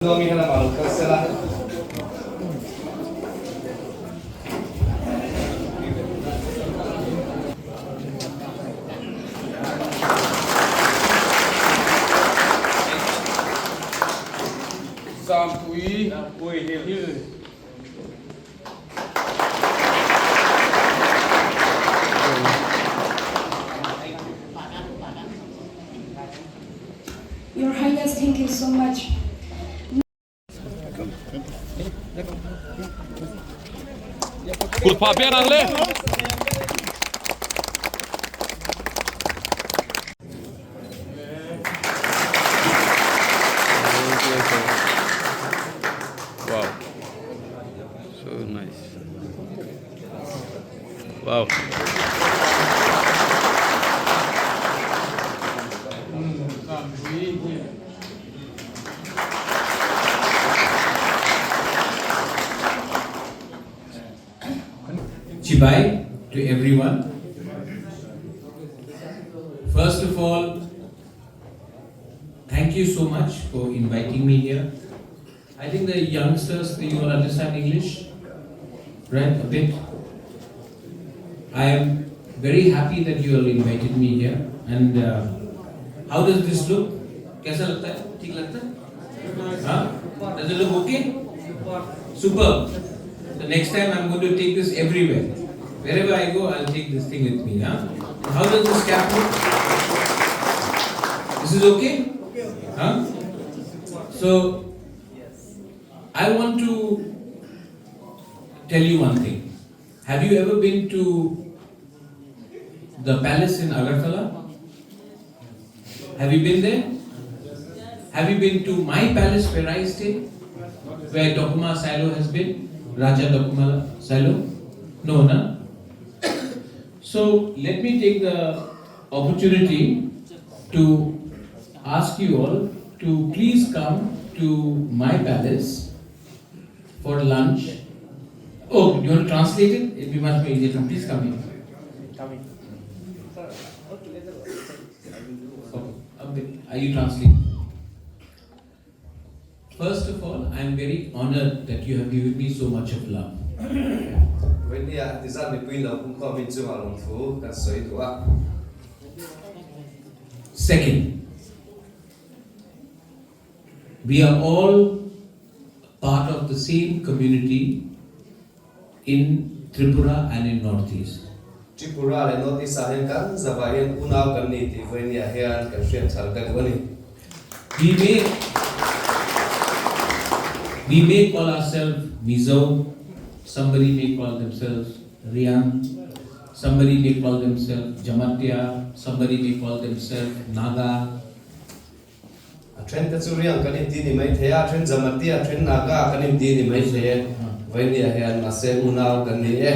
Nuami hian amah lo kal sela. Zampui Hill. Your Highness, thank you so much. Kutphah pian ang le. Wow. So nice. Wow. Chibai to everyone. First of all, thank you so much for inviting me here. I think the youngsters, they all understand English, right? A bit. I am very happy that you all invited me here. And how does this look? कैसा लगता है? ठीक लगता है? हाँ? Does it look okay? Superb. The next time I'm going to take this everywhere. Wherever I go, I'll take this thing with me. Huh? How does this cap look? This is okay? Huh? So, I want to tell you one thing. Have you ever been to the palace in Agartala? Have you been there? Have you been to my palace where I stay? Where Dokuma Silo has been? Raja Dokuma Silo? No, na? So let me take the opportunity to ask you all to please come to my palace for lunch. Oh, do you want to translate it? It'll be much more easier. Please come here. Okay. Are you translating? First of all, I am very honored that you have given me so much of love. Vawinia tizat mipui lo pumkhawm in chungah lawmthu kan sawi duh a. Second, we are all part of the same community in Tripura and in Northeast. Tripura leh Northeast ah hian kan zavah hian unau kan ni tih vawinia hian kan hriat thar ka duh a ni. We may we may call ourselves Mizo, somebody may call themselves Riang, somebody may call themselves Jamatia, somebody may call themselves Naga. A then te chu Riang kan inti ni mai thei a, a then Jamatia, a then Naga kan inti ni mai thei e. Vawinia hian mahse unau kan ni e.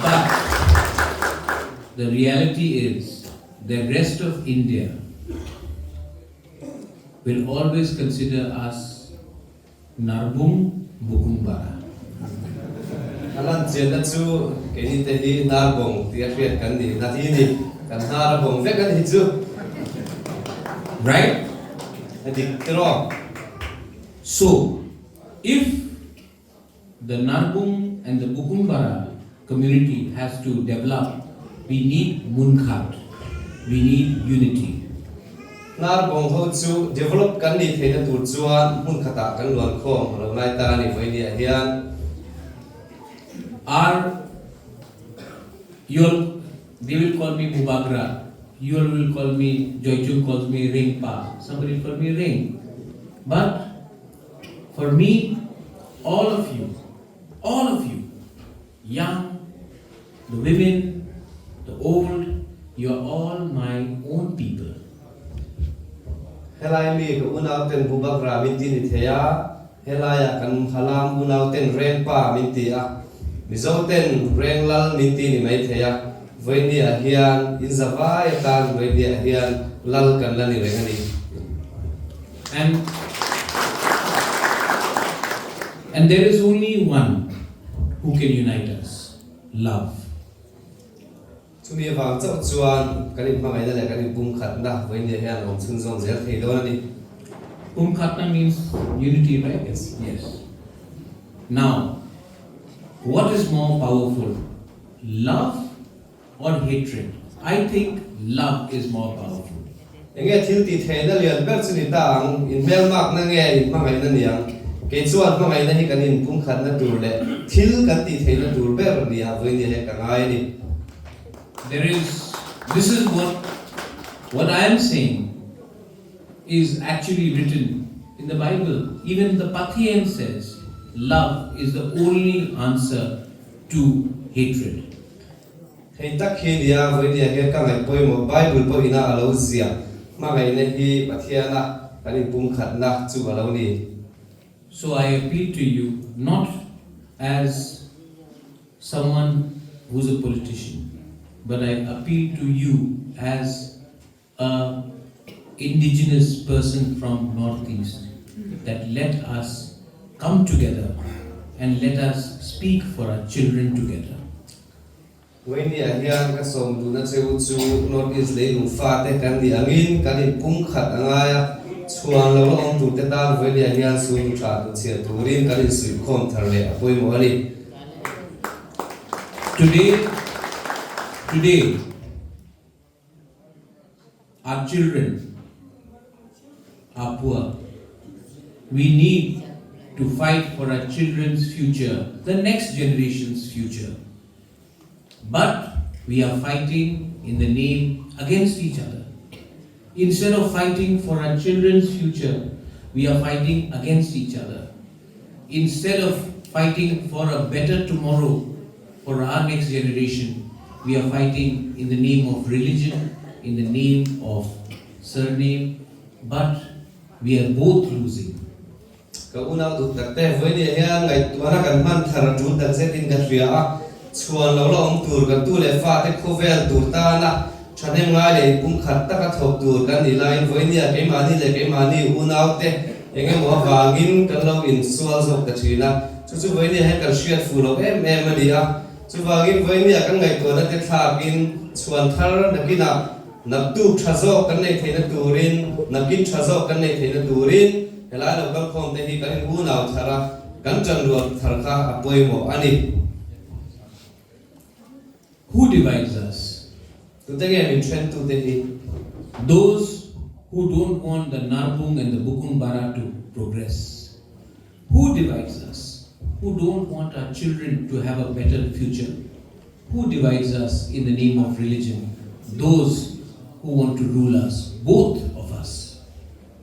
But the reality is the rest of India will always consider us Narbung Bukungbara. A lan chianna chu keini te hi Narbong tih a hriat kan ni na hi ni, kan hnar a bawng vek a ni chu. Right? A dik tiraw? So, if the Narbung and the Bukumbara community has to develop, we need Munkhat, we need unity. Narbong ho chu develop kan nih theihna tur chuan hmun khatah kan luan khawm a lo ngai ta a ni vawinia hian. Are you they will call me Bubagra, you all will call me, Joychung calls me Ringpa, somebody will call me Ring. But for me, all of you, all of you, young, the women, the old, you are all my own people. Helai mi ka unau ten Bubagra min ti ni thei a, helaia kan Halam unau ten Rengpa min ti a, Mizo ten Renglal min ti ni mai thei a, Vawinia hian in za vai atan Vawinia hian lal kan la ni reng a ni. And and there is only one who can unite us, love. Chumi avang chauh chuan kan inhmangaihna leh kan inpumkhatna Vawinia hian a awm chhunzawm zel thei dawn a ni. Pumkhatna means unity, right? Yes. Yes. Now, what is more powerful, love or hatred? I think love is more powerful. Enge thil ti theihna lian ber chu ni ta ang, inhmelmakna nge inhmangaihna ni ang? Kei chuan hmangaihna hi kan inpumkhatna tur leh thil kan tih theihna tur ber ni ah vawinia hian ka ngai a ni. There is, this is what, what I am saying is actually written in the Bible. Even the Pathian says love is the only answer to hatred. Hei tak hi nia vawinia hian ka ngaih pawimawh Bible pawh ina a lo ziah hmangaihna hi Pathiana kan inpumkhatna chu a lo ni. So I appeal to you not as someone who's a politician, but I appeal to you as a indigenous person from Northeast that let us come together and let us speak for our children together. Vawinia hian ka sawm duhna che u chu North East leilung fate kan nih angin kan inpumkhat a ngai a, chhuan lo la awm turte tan vawinia hian sum tha hnuchhiah turin kan insuihkhawm thar leh a pawimawh a ni. Today, today, our children are poor. We need to fight for our children's future, the next generation's future. But we are fighting in the name against each other. Instead of fighting for our children's future, we are fighting against each other. Instead of fighting for a better tomorrow for our next generation, we are fighting in the name of religion, in the name of surname, but we are both losing. Ka unau duh tak te, vawinia hian ngaihtuahna kan hman thar a tul tak zetin ka hria a, chhuan lo la awm tur kan tu leh fate khawvel tur tana thahnem ngai leh inpumkhat taka thawk tur kan nih laiin vawinia keimahni leh keimahni unau te eng emaw avangin kan lo insual zawk ta thin a, chu chu vawinia hian kan hriat fuh lo em em a ni a, chuvangin vawinia kan ngaihtuahna te thlakin chhuan thar nakinah Naktuk tha zawk kan neih theihna turin, nakin tha zawk kan neih theihna turin helai lo kalkhawm te hi kan in unau thar a, kan tanrual thar kha a pawimawh a ni. Who divides us? Tute nge min then tute hi? Those who don't want the Narbung and the Bukung Bara to progress. Who divides us? Who don't want our children to have a better future. Who divides us in the name of religion? Those who want to rule us, both of us.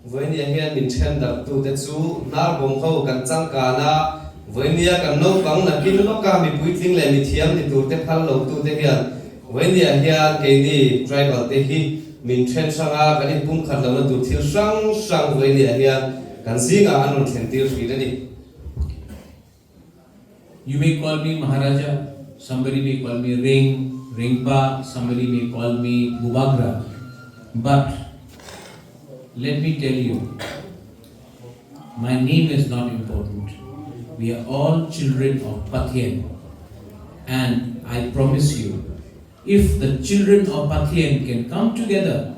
Vawinia hian min then darhtute chu hnarbawng ho kan changkan a, vawinia kan naupang nakin lawka mi puitling leh mi thiam ni turte phal lotute hian vawinia hian keini tribal te hi min then hrang a, kan inpumkhat lohna tur thil hrang hrang vawinia hian kan zingah an rawn thlen tir hrin a ni. You may call me Maharaja, somebody may call me Ring, Ringpa, somebody may call me Bubagra. But let me tell you, my name is not important. We are all children of Pathian. And I promise you, if the children of Pathian can come together,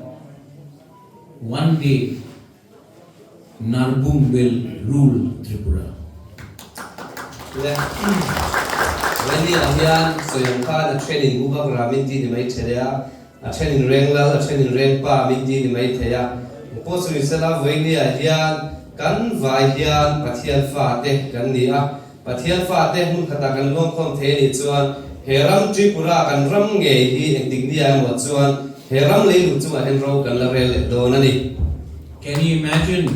one day Narbung will rule Tripura. Le Vawinia hian sawiang khan a then in Bubagra min ti ni mai thei a, a then in Renglal, a then in Rengpa min ti ni mai thei a. Pawh chu nisela Vawinia hian kan vai hian Pathian fate kan ni a, Pathian fate hmun khatah kan luangkhawm thei a nih chuan he ram Tripura kan ram ngei hi engtik nia emaw chuan he ram leilung chungah hian ro kan la rel leh dawn a ni. Can you imagine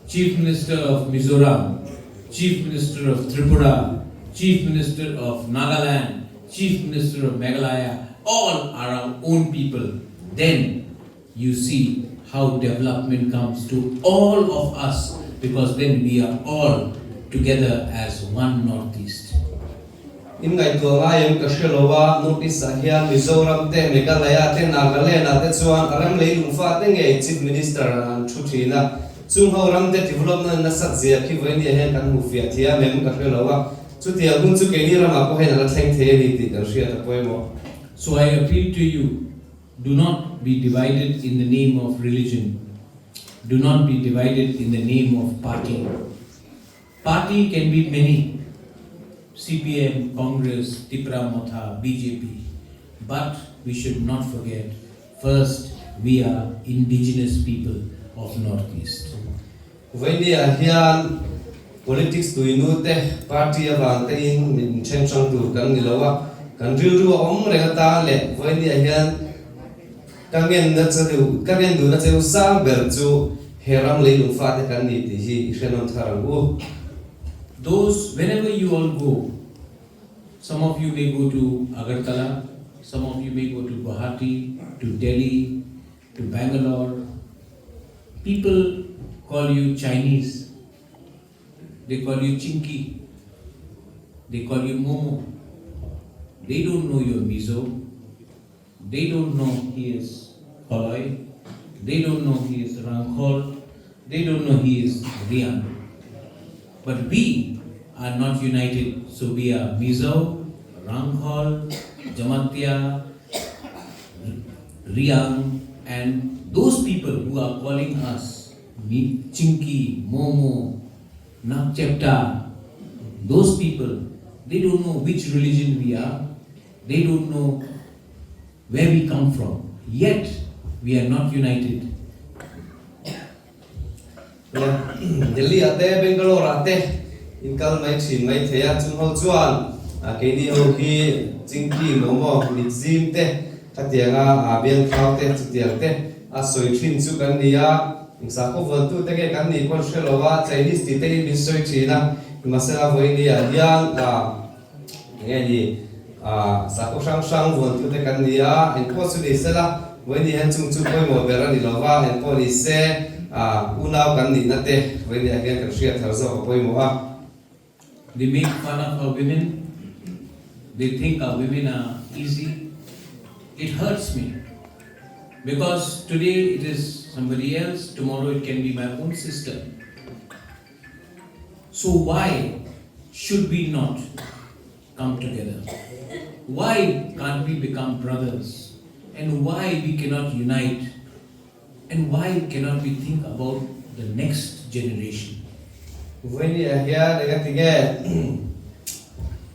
Chief Minister of Mizoram, Chief Minister of Tripura, Chief Minister of Nagaland, Chief Minister of Meghalaya, all are our own people. Then you see how development comes to all of us because then we are all together as one Northeast. In ngaihtuah ngai em ka hre lo a, North East ah hian Mizoram te, Meghalaya te, Nagaland ah te chuan a ram leilung fa te ngei Chief Minister an thu thin a, chung ho ram te development nasat zia khi vawinia hian kan hmuh fiah thiam em ka hre lo a, chutiang hun chu keini ramah pawh hian a la thleng thei a ni tih kan hriat a pawimawh. So I appeal to you, do not be divided in the name of religion. Do not be divided in the name of party. Party can be many CPM, Congress, Tipra Motha, BJP. But we should not forget first, we are indigenous people of Northeast. Vawinia hian politics tuinu te, party avang te in min then hrang tur kan ni lo a, kan rilru a awm reng atan leh vawinia hian ka ngenna cheu, ka ngen duhna cheu sang ber chu he ram leilung fate kan ni tih hi i hre nawn thar ang u. Those whenever you all go, some of you may go to Agartala, some of you may go to Guwahati, to Delhi, to Bangalore. People call you Chinese, they call you Chinki, they call you Momo. They don't know you're Mizo, they don't know he is Koloi, they don't know he is Rangkhol, they don't know he is Riang. But we are not united, so we are Mizo, Rangkhol, Jamatia, Riang, and those people who are calling us Chinki, Momo, Nakchepta, those people, they don't know which religion we are, they don't know where we come from. Yet, we are not united. Delhi ah te, Bangalore ah te in kal mai thin mai thei a, chung ho chuan keini ho hi Chingki Momo, Mitzim te khatianga a biang thau te chutiang te a sawi thin chu kan ni a, sakhaw vuantu te nge kan nih pawn hre lo a, Chinese tih te hi min sawi thin a, nimahsela vawiini ah hian Enge ni sakhaw hrang hrang vuantute kan ni a, engpawh chu ni sela, vawiini hian chung chu pawimawh ber a ni lo va, engpawh ni se unau kan nihna te vawiini ah hian kan hriat thar zawk a pawimawh a. They make fun of our women, they think our women are easy, it hurts me because today it is somebody else, tomorrow it can be my own sister. So why should we not come together? Why can't we become brothers? And why we cannot unite? And why cannot we think about the next generation? Vawinia hian eng a ti nge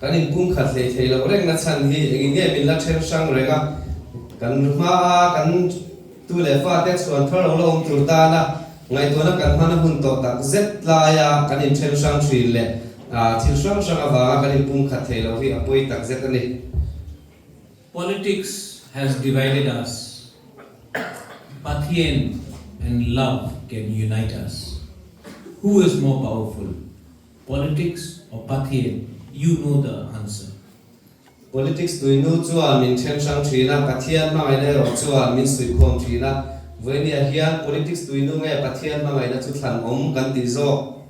kan inpumkhat hlei thei loh reng na chhan hi engin nge min la then hrang reng a, kan hmaa kan Tu leh fate chhuan thar lo la awm tur tana ngaihtuahna kan hman a hun tawh tak zet laia kan inthen hrang thin leh thil hrang hrang avanga kan inpumkhat thei loh hi a pawi tak zet a ni. Politics has divided us, Pathian and love can unite us. Who is more powerful, politics or Pathian? You know the answer. Politics tuinu chuan min then hrang thin a, Pathian hmangaihna erawh chuan min suihkhawm thin a. Vawinia hian politics tuinu nge Pathian hmangaihna chu thlan awm kan tih zawk?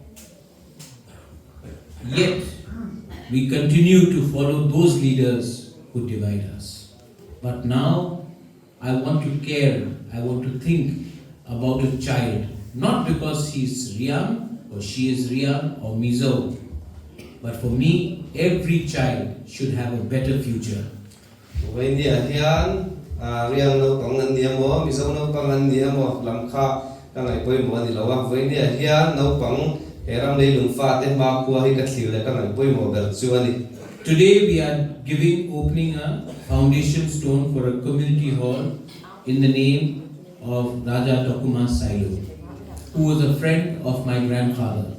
Yet, we continue to follow those leaders who divide us. But now, I want to care, I want to think about a child, not because he is Riang or she is Riang or Mizo, but for me, every child should have a better future. Vawinia hian Riang naupang an ni emaw, Mizo naupang an ni emaw lam kha ka ngaih pawimawh a ni lo a. Vawinia hian naupang he ram leilung fate hmakhua hi ka thlir leh ka ngaih pawimawh ber chu a ni. Today we are giving opening a foundation stone for a community hall in the name of Raja Tokuma Sailo, who was a friend of my grandfather.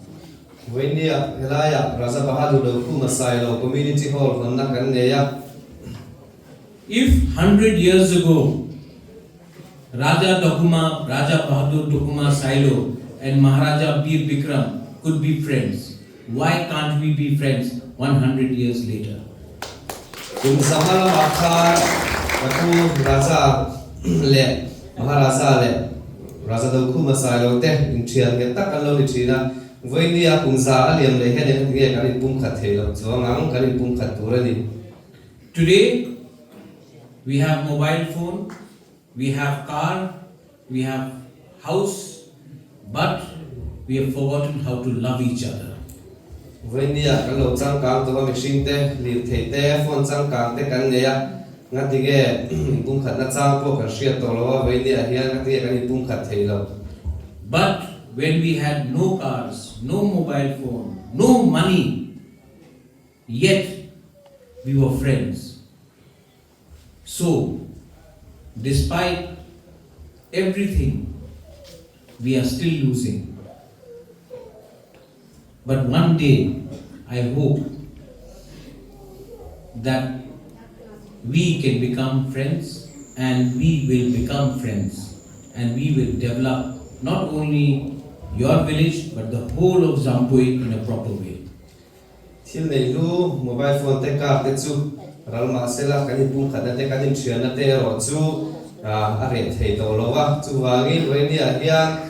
Vawinia helaiah Raja Bahadur Dokhuma Sailo Community Hall hawnna kan nei a. If hundred years ago Raja Dokhuma, Raja Bahadur Dokhuma Sailo and Maharaja Bir Bikram could be friends, why can't we be friends 100 years later? Kum zanga lamah khan ka pu Raja leh Maharaja leh Raja Dokhuma Sailo te inthian nghet tak an lo ni thin a. Vawinia kum za a liam leh hian engati nge kan inpumkhat thei loh chuang ang, kan inpumkhat tur a ni. Today we have mobile phone, we have car, we have house but we have forgotten how to love each other. Vawinia kan lo changkang tawh a, mihring te, lirthei te, phone changkang te kan nei a, ngati nge inpumkhatna chang pawh kan hriat tawh lo a, vawinia hian ngati nge kan inpumkhat thei lo. But when we had no cars, no mobile phone, no money, yet we were friends. So, despite everything, we are still losing. But one day, I hope that we can become friends and we will become friends and we will develop not only your village but the whole of Jampui in a proper way. Thil nei hlu, mobile phone te, car te chu ral mah sela kan inpumkhatna te, kan inthianna te erawh chu a reh thei tawh lo a. Chuvangin Romania hian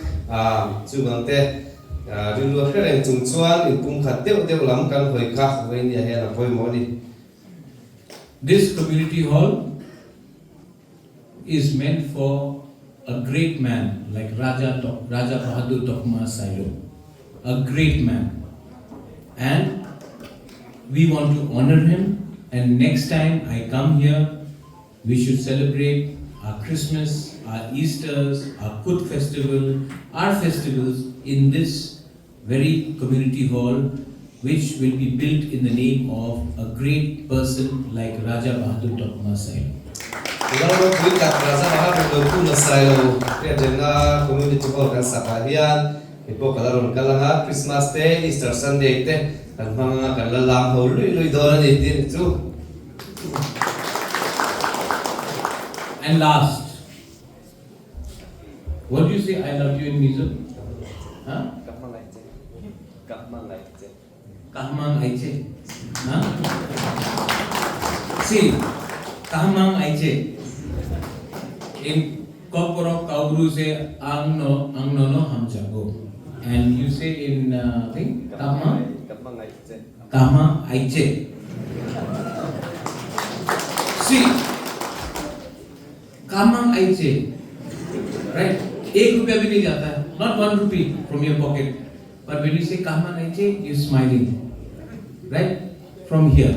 chuvang te rilru a hre reng chung chuan inpumkhat deuh deuh lam kan hawi kha Romania hian a pawimawh a ni. This community hall is meant for a great man like Raja Raja Bahadur Tokma Sailo, a great man. And we want to honor him and next time I come here, we should celebrate our Christmas, our Easters, our Kut festival, our festivals in this very community hall which will be built in the name of a great person like Raja Bahadur Tokma Sailo. Lal ropui tak Raja Bahadur Tokma Sailo hriatrenna community hall kan sakah hian mi pawh ka la rawn kal anga Christmas te Easter Sunday te kan hmang anga kan la lam ho lui lui dawn a ni tih ni chu. And last, what do you say I love you in Mizo? Huh? Ka hmangaih che. Huh? See, ka hmangaih che. In Kokborok Kaubru say ang no ang no no hamjago. And you say in thing ka hma ka hmangaih che. See, ka hmangaih che. Right? एक रुपया भी नहीं जाता है not 1 rupee from your pocket. But when you say ka hmangaih che, you're smiling. Right? From here.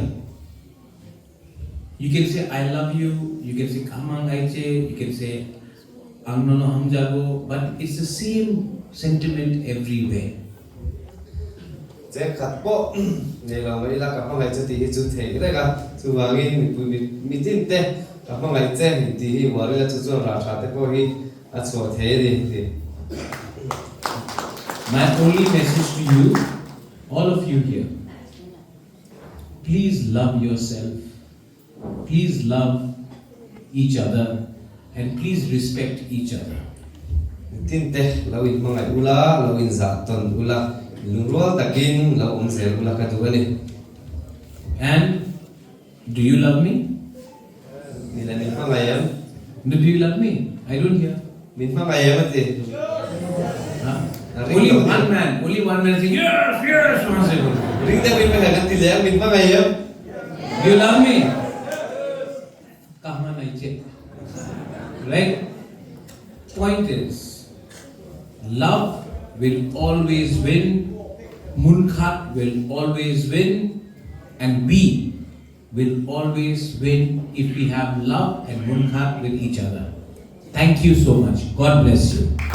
You can say I love you, you can say ka hmangaih che, you can say ang no no hamjago, but it's the same sentiment everywhere. Cheng khat pawh nei lo mai ila ka hmangaih che tih hi chu theih reng a, chuvangin mipui mitin te ka hmangaih che tih hi uar ila chu chuan rah tha te pawh hi a chhuah thei a ni tih. My only message to you, all of you here, please love yourself, please love each other, and please respect each other. Mitin te lo in hmangaih ula, lo in zah tawn ula, lungrual takin lo awm zel ula ka duh a ni. And do you love me? Ni la min hmangaih em? No, do you love me? I don't hear. Min hmangaih em a ti? Huh? Only one man, only one man saying, yes, one second. Ring deuh in ka kan ti leh min hmangaih em? Do you love me? Ka hmangaih che. Right? Point is, love will always win, Hmunkhat will always win, and we will always win if we have love and Hmunkhat with each other. Thank you so much. God bless you.